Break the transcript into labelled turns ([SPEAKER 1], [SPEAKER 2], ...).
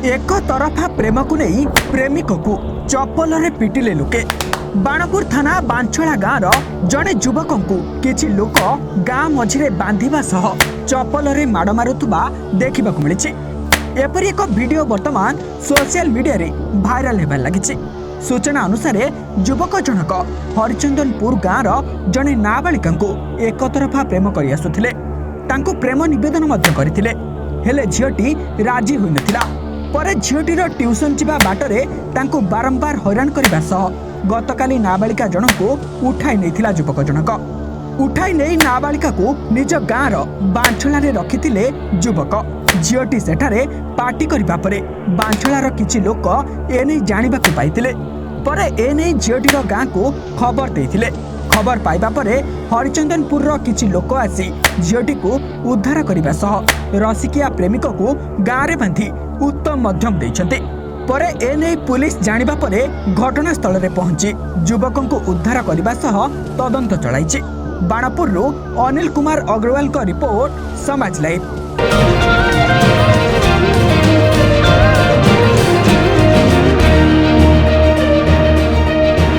[SPEAKER 1] ଏକତରଫା ପ୍ରେମକୁ ନେଇ ପ୍ରେମିକକୁ ଚପଲରେ ପିଟିଲେ ଲୋକେ। ବାଣପୁର ଥାନା ବାଞ୍ଚଳା ଗାଁର ଜଣେ ଯୁବକଙ୍କୁ କିଛି ଲୋକ ଗାଁ ମଝିରେ ବାନ୍ଧିବା ସହ ଚପଲରେ ମାଡ଼ ମାରୁଥିବା ଦେଖିବାକୁ ମିଳିଛି। ଏପରି ଏକ ଭିଡିଓ ବର୍ତ୍ତମାନ ସୋସିଆଲ ମିଡିଆରେ ଭାଇରାଲ ହେବାରେ ଲାଗିଛି। ସୂଚନା ଅନୁସାରେ, ଯୁବକ ଜଣକ ହରିଚନ୍ଦନପୁର ଗାଁର ଜଣେ ନାବାଳିକାଙ୍କୁ ଏକତରଫା ପ୍ରେମ କରିଆସୁଥିଲେ। ତାଙ୍କୁ ପ୍ରେମ ନିବେଦନ ମଧ୍ୟ କରିଥିଲେ, ହେଲେ ଝିଅଟି ରାଜି ହୋଇନଥିଲା। ପରେ ଝିଅଟିର ଟ୍ୟୁସନ ଯିବା ବାଟରେ ତାଙ୍କୁ ବାରମ୍ବାର ହଇରାଣ କରିବା ସହ ଗତକାଲି ନାବାଳିକା ଜଣଙ୍କୁ ଉଠାଇ ନେଇଥିଲା ଯୁବକ ଜଣକ। ଉଠାଇ ନେଇ ନାବାଳିକାକୁ ନିଜ ଗାଁର ବାଞ୍ଛଳାରେ ରଖିଥିଲେ ଯୁବକ। ଝିଅଟି ସେଠାରେ ପାଟି କରିବା ପରେ ବାଞ୍ଛଳାର କିଛି ଲୋକ ଏନେଇ ଜାଣିବାକୁ ପାଇଥିଲେ। ପରେ ଏନେଇ ଝିଅଟିର ଗାଁକୁ ଖବର ଦେଇଥିଲେ। ଖବର ପାଇବା ପରେ ହରିଚନ୍ଦନପୁରର କିଛି ଲୋକ ଆସି ଝିଅଟିକୁ ଉଦ୍ଧାର କରିବା ସହ ରସିକିଆ ପ୍ରେମିକକୁ ଗାଁରେ ବାନ୍ଧି ଉତ୍ତମ ମଧ୍ୟମ ଦେଇଛନ୍ତି। ପରେ ଏନେଇ ପୁଲିସ ଜାଣିବା ପରେ ଘଟଣାସ୍ଥଳରେ ପହଞ୍ଚି ଯୁବକଙ୍କୁ ଉଦ୍ଧାର କରିବା ସହ ତଦନ୍ତ ଚଳାଇଛି। ବାଣପୁରରୁ ଅନିଲ କୁମାର ଅଗ୍ରୱାଲଙ୍କ ରିପୋର୍ଟ, ସମାଜ ଲାଇଭ୍।